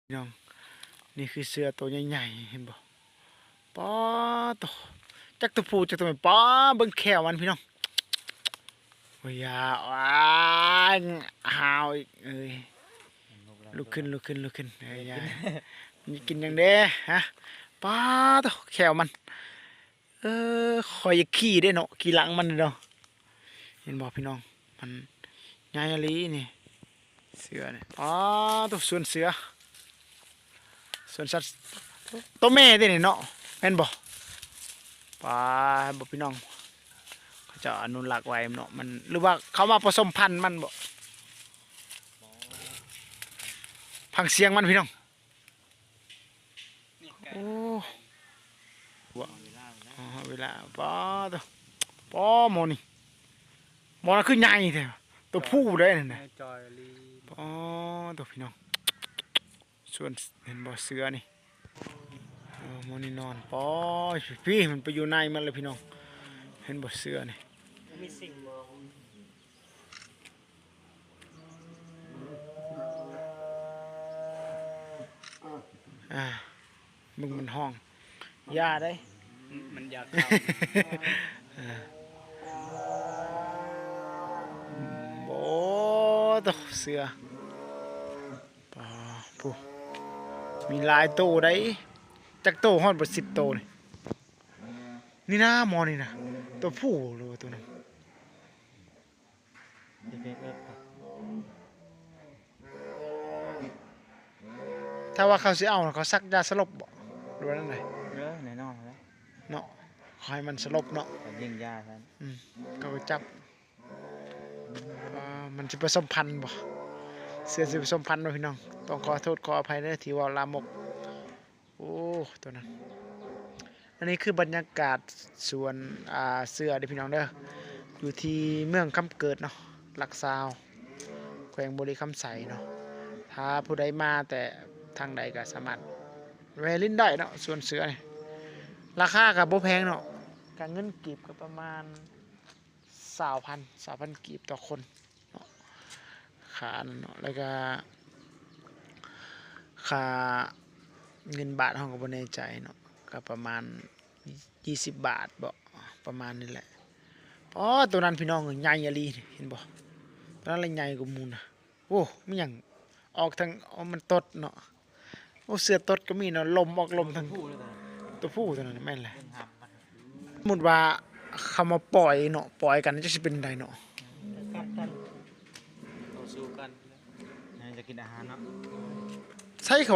ພີ່ນ້ອງ ນີ້ຄືເສືອໂຕໃຫຍ່ໆ ເຫັນບໍ່? ປາໂຕ ຈັກຕົວຜູ້ຈັກຕົວແມ່. ປາ ເບິ່ງແຂ້ວມັນພີ່ນ້ອງ. ໂອ້ຍ ຢາ ວ້າຍ ຫາວອີກເອີຍ. ລຸກຂຶ້ນ ລຸກຂຶ້ນ ລຸກຂຶ້ນ. ເອີຍ ຢາ ມັນກິນຫຍັງເດ້? ຮະ ປາໂຕ ແຂ້ວມັນ. ເອີ ຂ້ອຍຢາກຂີ່ເດ້ເນາະ ຂີ່ຫຼັງມັນເນາະ. ເຫັນບໍ່ພີ່ນ້ອງ ມັນໃຫຍ່ອີ່ຫຼີນີ້ ເສືອນີ້. ອໍ ໂຕ ສວນເສືອ ສວນສັດ ໂຕແມ່ເດ້ນີ້ເນາະ ແມ່ນບໍ່? ປາ ເຫັນບໍ່ພີ່ນ້ອງ ເຂົາເຈົ້າອະນຸລັກໄວ້ເນາະ ມັນ ຫຼືວ່າເຂົາມາປະສົມພັນມັນບໍ? ຟັງສຽງມັນພີ່ນ້ອງ. ໂອ້ ອໍ ເວລາ ປາໂຕ ປາ ໝໍນີ້ ໝໍນັ້ນຄືໃຫຍ່ແທ້ ໂຕຜູ້ເດ້ນັ້ນນະ. ປາໂຕ ພີ່ນ້ອງ ສວນ ເຫັນບໍ່ ເສືອນີ້. ເອີ ໝໍນີ້ນອນ ປາ ພີ້ ມັນໄປຢູ່ໃນມັນແລ້ວພີ່ນ້ອງ. ເຫັນບໍ່ ເສືອນີ້ ມີສິ່ງບໍ່? ອ່າ ເບິ່ງມັນຮ້ອງ ຢ່າເດ້ ມັນຢາກເຂົ້າ. ໂອ້ໂຕ ເສືອ ປາ ຜູ້ ມີຫຼາຍໂຕໃດ໋ ຈັກໂຕ ຮອດບໍ່ສິບໂຕນີ້. ນີ້ນະ ໝໍນີ້ນະ ໂຕຜູ້ ຫຼືວ່າໂຕນັ້ນ? ເອີ ຖ້າວ່າເຂົາຊິເອົາ ເຂົາສັກຢາສະຫຼົບບໍ ຫຼືວ່າແນວໃດ? ເອີ ແນ່ນອນແລ້ວເນາະ ເຂົາໃຫ້ມັນສະຫຼົບເນາະ ເຂົາຍິງຢາຊັ້ນ. ອືມ ເຂົາກໍຈັບ ເອີ ມັນຊິປະສົມພັນບໍ ເສືອຊິປະສົມພັນບໍພີ່ນ້ອງ? ຕ້ອງຂໍໂທດຂໍອະໄພເດີທີ່ເວົ້າລາມົກ. ໂອ້ ໂຕນັ້ນ ອັນນີ້ຄືບັນຍາກາດສວນ ອ່າ ເສືອເດ້ພີ່ນ້ອງເດີ ຢູ່ທີ່ເມືອງຄຳເກີດເນາະ ຫຼັກຊາວ ແຂວງບໍລິຄຳໄຊເນາະ. ຖ້າຜູ້ໃດມາແຕ່ທາງໃດກໍສາມາດແວ່ຫຼິ້ນໄດ້ເນາະ ສວນເສືອນີ້. ລາຄາກໍບໍ່ແພງເນາະ ກະເງິນກີບກໍປະມານ ຊາວພັນ ຊາວພັນກີບຕໍ່ຄົນເນາະ ຄ່າອັນນັ້ນເນາະ. ແລ້ວກະຄ່າເງິນບາດເຮົາກໍບໍ່ແນ່ໃຈເນາະ ກໍປະມານຍີ່ສິບບາດບໍ ປະມານນີ້ແຫຼະ. ອໍ ໂຕນັ້ນພີ່ນ້ອງ ໃຫຍ່ອີ່ຫຼີ ເຫັນບໍ່? ໂຕນັ້ນລະໃຫຍ່ກວ່າໝູ່ນະ. ໂອ້ ມີຫຍັງອອກທາງ ອໍ ມັນຕົດເນາະ. ໂອ້ ເສືອຕົດກໍມີເນາະ ລົມອອກລົມທາງ ໂຕຜູ້ໂຕນັ້ນ ແມ່ນແຫຼະ. ສົມມຸດວ່າເຂົາມາປ່ອຍເນາະ ປ່ອຍກັນ ຈັກຊິເປັນໃດເນາະ ກັດກັນ ຕໍ່ສູ້ກັນ ຢາກກິນອາຫານເນາະ. ໃສ່ເຂົາ